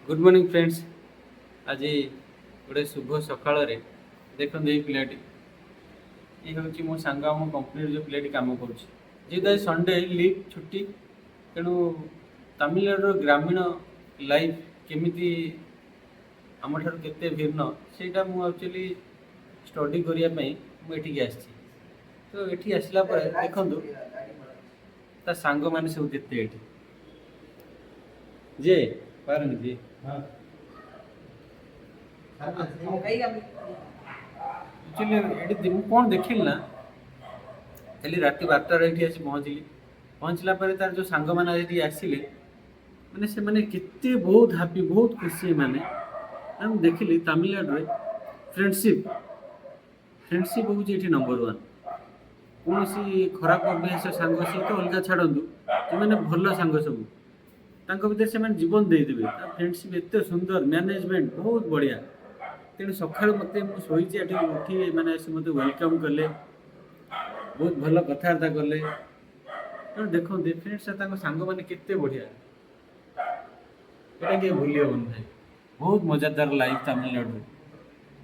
Good morning friends. ଆଜି ଗୋଟେ ଶୁଭ ସକାଳରେ ଦେଖନ୍ତୁ ଏଇ ପିଲାଟି, ଇଏ ହେଉଛି ମୋ ସାଙ୍ଗ, ଆମ କମ୍ପାନୀରେ ଯେଉଁ ପିଲାଟି କାମ କରୁଛି। ଯେହେତୁ ଆଜି ସଣ୍ଡେ ଲିଭ୍, ଛୁଟି, ତେଣୁ ତାମିଲନାଡ଼ୁର ଗ୍ରାମୀଣ ଲାଇଫ୍ କେମିତି, ଆମଠାରୁ କେତେ ଭିନ୍ନ, ସେଇଟା ମୁଁ ଆକ୍ଚୁଆଲି ଷ୍ଟଡି କରିବା ପାଇଁ ମୁଁ ଏଠିକି ଆସିଛି। ତ ଏଠି ଆସିଲା ପରେ ଦେଖନ୍ତୁ ତା ସାଙ୍ଗମାନେ ସବୁ କେତେ ଏଠି ଯେ ପାରନ୍ତି ଯେ। ଆକ୍ଚୁଆଲି ଏଠି ମୁଁ କ'ଣ ଦେଖିଲି ନା, କାଲି ରାତି 12ଟାରେ ଏଠି ଆସି ପହଞ୍ଚିଲି। ପହଞ୍ଚିଲା ପରେ ତାର ଯେଉଁ ସାଙ୍ଗମାନେ ଏଠି ଆସିଲେ, ମାନେ ସେମାନେ କେତେ ବହୁତ ହାପି, ବହୁତ ଖୁସି ଏମାନେ। ମୁଁ ଦେଖିଲି ତାମିଲନାଡ଼ୁରେ ଫ୍ରେଣ୍ଡସିପ୍, ଫ୍ରେଣ୍ଡସିପ୍ ହେଉଛି ଏଠି ନମ୍ବର ୱାନ୍। କୌଣସି ଖରାପ ଅଭ୍ୟାସ ସାଙ୍ଗ ସହିତ ଅଲଗା ଛାଡ଼ନ୍ତୁ, ଯେଉଁମାନେ ଭଲ ସାଙ୍ଗ ସବୁ, ତାଙ୍କ ଭିତରେ ସେମାନେ ଜୀବନ ଦେଇଦେବେ। ତା ଫ୍ରେଣ୍ଡସିପ୍ ଏତେ ସୁନ୍ଦର, ମ୍ୟାନେଜମେଣ୍ଟ ବହୁତ ବଢ଼ିଆ। ତେଣୁ ସକାଳୁ ମୋତେ, ମୁଁ ଶୋଇଛି ଏଠି, ଉଠି ଏମାନେ ଆସି ମୋତେ welcome କଲେ, ବହୁତ ଭଲ କଥାବାର୍ତ୍ତା କଲେ। ତେଣୁ ଦେଖନ୍ତୁ, ଫ୍ରେଣ୍ଡସ୍, ତାଙ୍କ ସାଙ୍ଗମାନେ କେତେ ବଢ଼ିଆ। ଏଇଟା କିଏ ଭୁଲି ହେବନି ଭାଇ। ବହୁତ ମଜାଦାର ଲାଇଫ୍ ତାମିଲନାଡ଼ୁରେ।